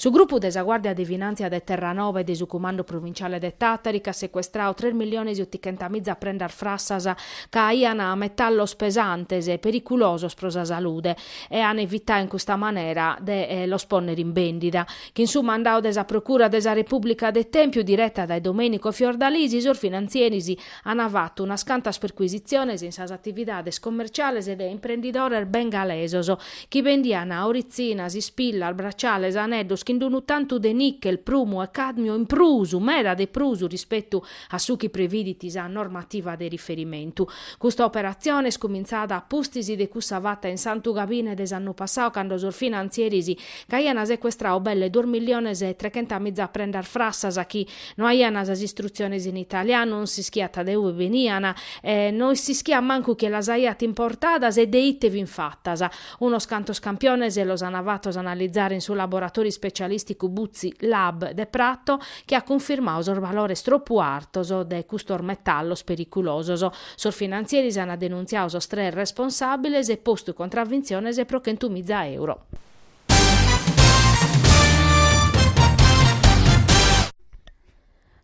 Su grupu de sa Guàrdia de Finàntzia de Terranova e de su Cumandu Provinciale de Tàtari ch'at secuestradu tres milliones e otichentamiza prendas frassas ca aian metallos pesantes e periculosos pro sa salude e an evitadu in custa manera de los pònnere in bèndida. Chin su mandadu de sa Procura de sa Repùblica de Tèmpiu direta dae Domenico Fiordalisi sos finantzieris an fatu unas cantas percuisitziones in sas atividades commerciales de imprendidores bengalesos chi bendian oritzinas, ispillas, braciales, aneddos chin unu tantu de nickel, prumu e cadmio in prus, meda de prus rispetu a su chi previdit sa normativa de riferimentu. Custa operatzione est cumintzada a pustis de cussa fata in Santu Gabine de s'annu passadu cando sos finantzieris ch'aian secuestradu belle duos milliones e trechentamìza prendas frassas chi No aian sas istrutziones in italianu, non s'ischiat de ue benian e no s'ischiat mancu chie las aiat importadas e de ite fin fatas. Unos cantos campiones los an fatos analizare in su laboratòriu ispecialìsticu Buzzi Lab de Prato chi at cunfirmadu sos valores tropu artos de custos metallos periculosos. Sos finantzieris an denuntziadu sos tres responsàbiles e postu contravintziones pro chentumiza euro.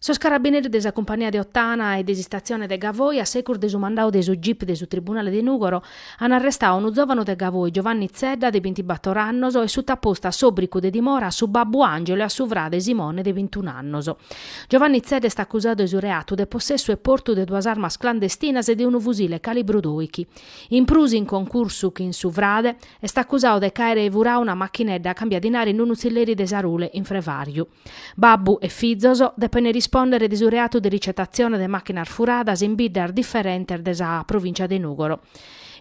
Sos carabineris de sa Cumpagnia de Ottana e de s'istatzione de Gavoi, a segus de su mandadu de su Gip de su Tribunale de Nùgoro, an arrestadu unu zòvanu de Gavoi, Giovanni Zedda, de bintibator annos, e sutapostu a s'òbricu de dimora a su babbu Angelo e a su frade Simone, de bintun'annos. Giovanni Zedda est acusadu de su reatu de possessu e portu de duas armas clandestinas e de unu fusile calibru dòichi. In prus, in concursu chin su frade, Est acusadu de ch'àere furadu una machinedda cambiadinari in unu tzilleri de Sarule, in Frevàriu. Babbu e fizos depent rispòndere de su reatu de ricetatzione de màchinas furadas in biddas diferentes de sa provìncia de Nùgoro.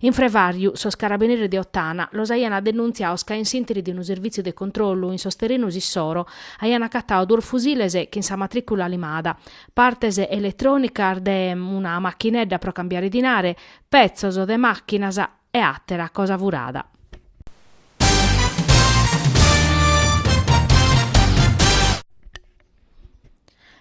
In Frevàriu sos carabineris de Ottana los aiant denuntziados ca in s'ìnteri de unu servìtziu de controllu in sos terrenos issoro aiant acatadu duos fusiles chin sa matrìcula limada, partes eletrònicas de una machinedda pro cambiare dinare, petzos de màchinas e àtera cosa furada.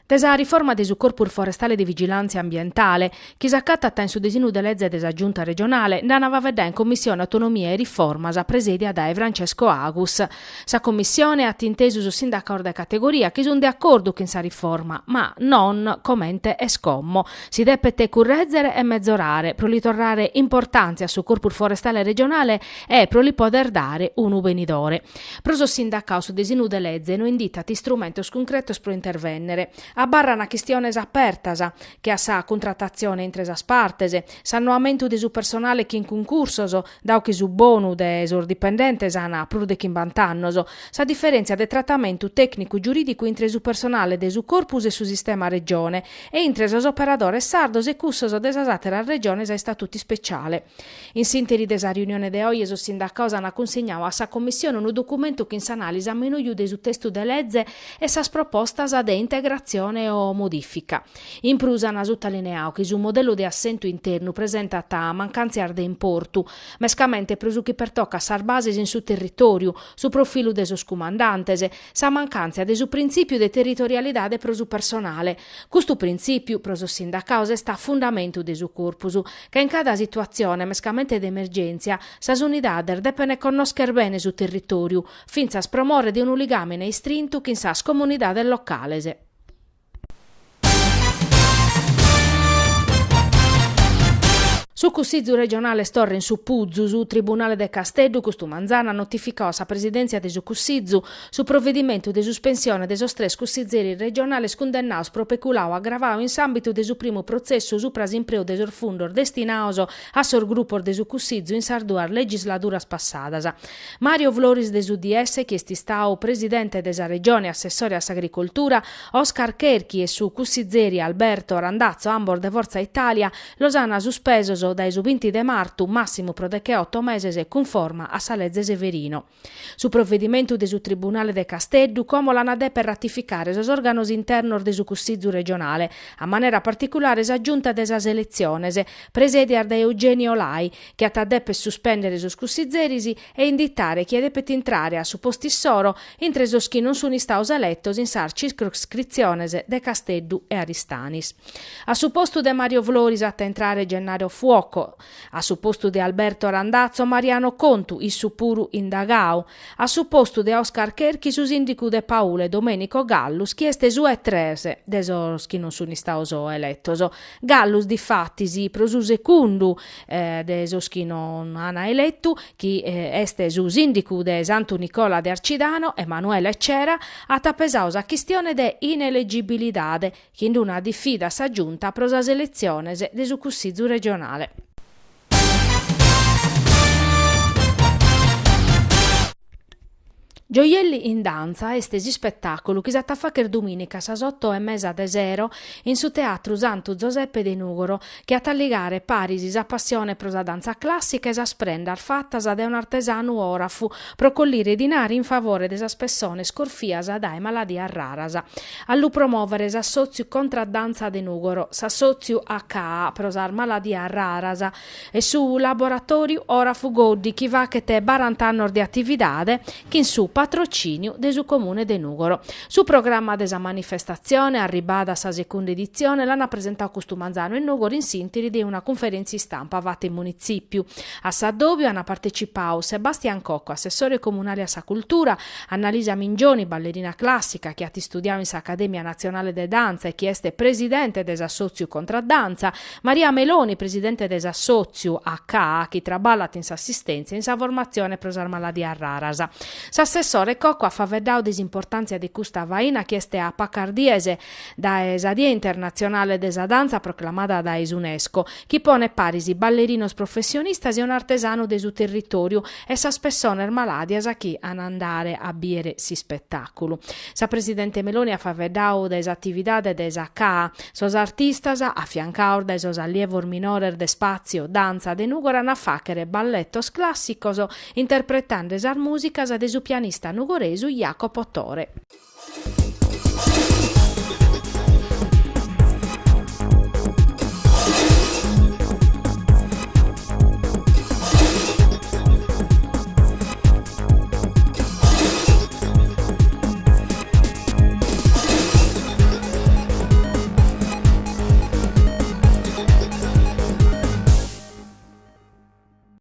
De sa riforma de su Corpus Forestale de Vigilàntzia Ambientale, chi s'acatat in su disinnu de leze de sa Giunta regionale, nd'an a faeddare in Commissione Autonomia e Riformas presèdia dae Francesco Agus. Sa Commissione at intesu sos sindacados de categoria chi sunt de acordu chin sa riforma, ma non comente est como. Si depet currèzere e mezorare pro li torrare importàntzia a su Corpus Forestale Regionale e pro li poder dare unu benidore. Pro sos sindacados su disinnu de leze no inditat istrumentos cuncretos pro intervènnere. Abarran chistiones apertas, che a sa cuntratatzione intre sas partes, s'annoamentu de su personale chin cuncursos, dau chi su bonu de sos dipendentes an prus de chimbant'annos, sa diferèntzia de tratamentu tècnicu-giurìdicu intre su personale de su Corpus e su sistema Regione e intre sos operadores sardos e cussos de sas àteras regiones a istatutu ispeciale. In s'ìnteri de sa riunione de oje sos sindacados an cunsignadu a sa Commissione unu documentu chin s'anàlisi a minuju de su testu de leze e sas propostas de integratzione o modìfica. In prus an sutalineadu chi su modellu de assentu internu presentat mancàntzias de importu, mescamente pro su chi pertocat sas bases in su territòriu, su profilu de sos cumandantes, sa mancàntzia de su printzìpiu de territorialidade pro su personale. Custu printzìpiu, pro sos sindacados, est a fundamentu de su corpus, ca in cada situatzione, mescamente de emergèntzia, sas unidades depent connòschere bene su territòriu, fintzas pro more de unu ligàmine istrintu chin sas comunidades locales. Su Cussizu regionale est torra in supuzu. Su Tribunale de Casteddu custu manzanu at notificadu a sa Presidèntzia de su Cussizu su provedimentu de suspensione de sos tres cussizeris regionales cundennados pro peculadu agravadu in s'àmbitu de su primu protzessu supra s'impreu de sos fundos destinados a sos grupos de su Cussizu in sas duas legisladuras passadas. Mario Floris de su DS, chi est istadu presidente de sa Regione e assessore a s'Agricoltura, Oscar Cherchi e su cussizeri Alberto Randazzo, ambos de Forza Italia, los an suspesos dae su binti de martu, màssimu pro decheoto meses, cunforma a sa leze Severino. Su provedimentu de su Tribunale de Casteddu como l'an a deper ratificare sos òrganos internos de su Cussizu regionale, a manera particulare sa Giunta de sas Eletziones, presèdias dae Eugenio Lai, chi at a deper suspèndere sos cussizeris e inditare chie depet intrare a su postu issoro intre sos chi non sunt istados eletos in sas circoscritziones de Casteddu e Aristanis. A su postu de Mario Floris at a intrare Gennaro Fuoco. Cocco, a su postu de Alberto Randazzo Mariano Contu, issu puru indagau, A su postu de Oscar Cherchi su sìndicu de Paule Domenico Gallus chi est su 'e tres de sos chi non sunt istados eletos. Gallus difatis pro su segundu de sos chi non ana eletu, chi est su sìndicu de Santu Nicola de Arcidano, Emanuele Cera, at pesadu sa chistione de inelegibilidade chin d'una difida a sa Giunta pro sas eletziones de su Cussizu regionale. Gioielli in danza est s'ispetàculu chi s'at a fàghere dumìnica a sas oto e mesa de sero in su Teatru Santu Zosepe de Nùgoro, chi at a ligare paris sa passione pro sa dantza clàssica e sas prendas fatas dae un'artesanu òrafu pro collire dinari in favore de sas pessones corfias dae maladias raras. A lu promòvere s'assòtziu Contradantza de Nùgoro, s'assòtziu HA pro sas maladias raras e su laboratòriu Òrafu Goddi chi faghet barant'annos de atividade chin su patrocìniu de su Comune de Nùgoro. Su programma de sa manifestatzione, arribbada a sa segunda editzione, l'ant presentadu custu manzanu in Nùgoro in s'ìnteri de una cunferèntzia istampa fata in Munitzìpiu. A s'addòbiu ant partecipadu Sebastian Cocco, assessore comunale a sa cultura, Annalisa Mingioni, ballerina clàssica chi at istudiadu in s'Acadèmia Natzionale de Dantza e chi est presidente de s'assòtziu Contradantza, Maria Meloni, presidente de s'assòtziu HA chi traballat in s'assistèntzia e in sa formatzione pro sas maladias raras. S'assessore Cocco at faeddadu de s'importàntzia de custa faina chi est a pacas dies dae sa Die Internatzionale de sa Dantza proclamada dae s'Unesco, chi ponet paris ballerinos professionistas e un'artesanu de su territòriu e sas pessones malàdias chi an a andare a bìere s'ispetàculu. Sa presidente Meloni at faeddadu de s'atividade de sa CAA. Sos artistas, afiancados dae sos allievos minores de Spazio Danza de Nùgoro an a fàghere balletos clàssicos interpretende sas mùsicas de su pianista nugoresu Jacopo Tore.